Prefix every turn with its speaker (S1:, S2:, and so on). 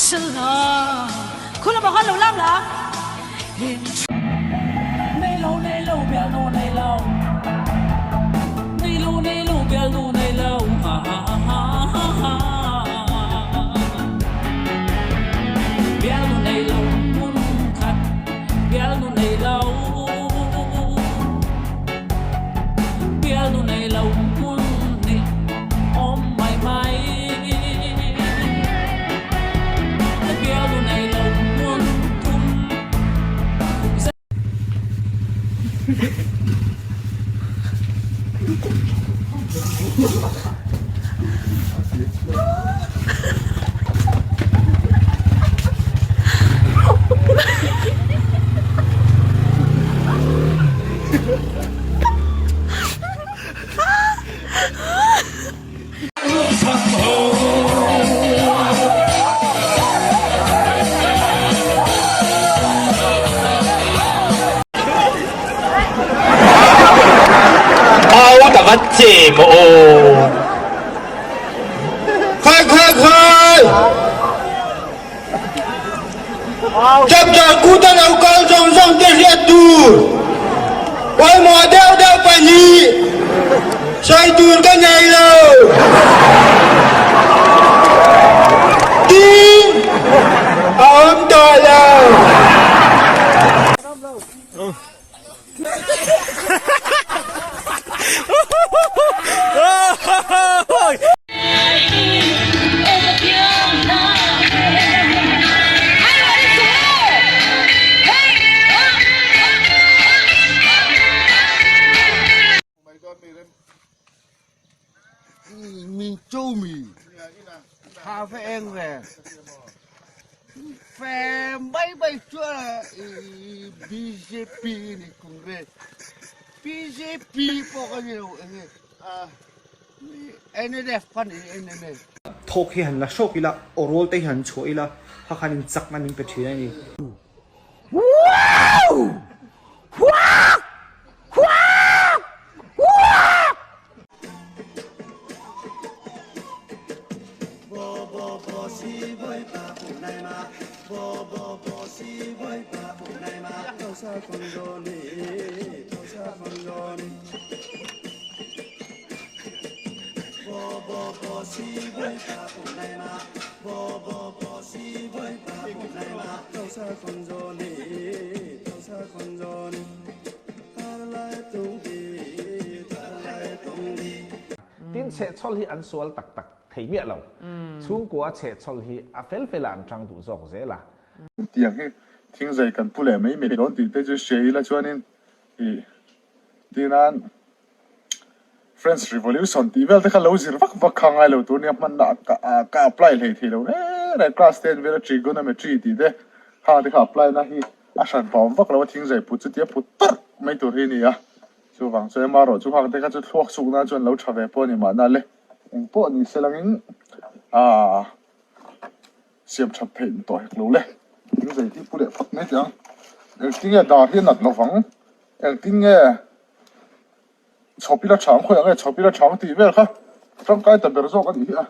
S1: 是了， 哭了吧， 换流浪了。
S2: Nei lo nei lo bialnu nei lo Nei lo nei lo bialnu nei lo ha ha ha ha ha Bialnu nei lo hmun khat bialnu nei lo Bialnu nei lo hmun hnih awm mai mai Bialnu nei lo hmun thum.
S3: Au ta vat che maw aw.
S4: Khai khai khai! Chapchar kuta lo kal zawng zawng te hriat tur pawimawh deuh deuh pahnih sawi tur ka nei lo. Tin a awm tawh lo.
S5: Min cho mi tha fe eng ve fe mai mai chuan bjp ni congress bjp pawh ka ni lo enge nlf ka ni nlf.
S6: Thawk hi han la hrawk ila, aw rawl te hi han chhuah ila, kha khan in chakna min pe thin a ni.
S7: Tin, chhehchhawl hi an sual tak tak thei miah lo. Chhungkua chhehchhawl hi a fel fel ah an tang duh zawk zel a.
S8: Tiang hi thingzai kan pu leh mai mai dawn tih te chu hria ila chuanin ih tinan French Revolution tih vel te kha lo zir vak vak kha ngai lo tur nia hmanna ka apply hlei thei lo reng reng class ten vela trigonometry tih te khang te kha apply na hi a hran pah awm vak lo a thingzai put chu tia put tarh mai tur hi a ni a chuvang chuan emarawh chu khang te kha chu thluak suk nan chuan lo tha ve pawh a ni mahna le engpawh ni se langin aaa Siam that theih ni tawh hek lo le. Thingzei hi pu leh phawt mai teh ang. Engtin nge dar hi a nat lovang? Engtin nge chhawp ila chhang khawiah nge chhawp ila chhang tih vel kha tangkai ta ber zawk a nih hi a.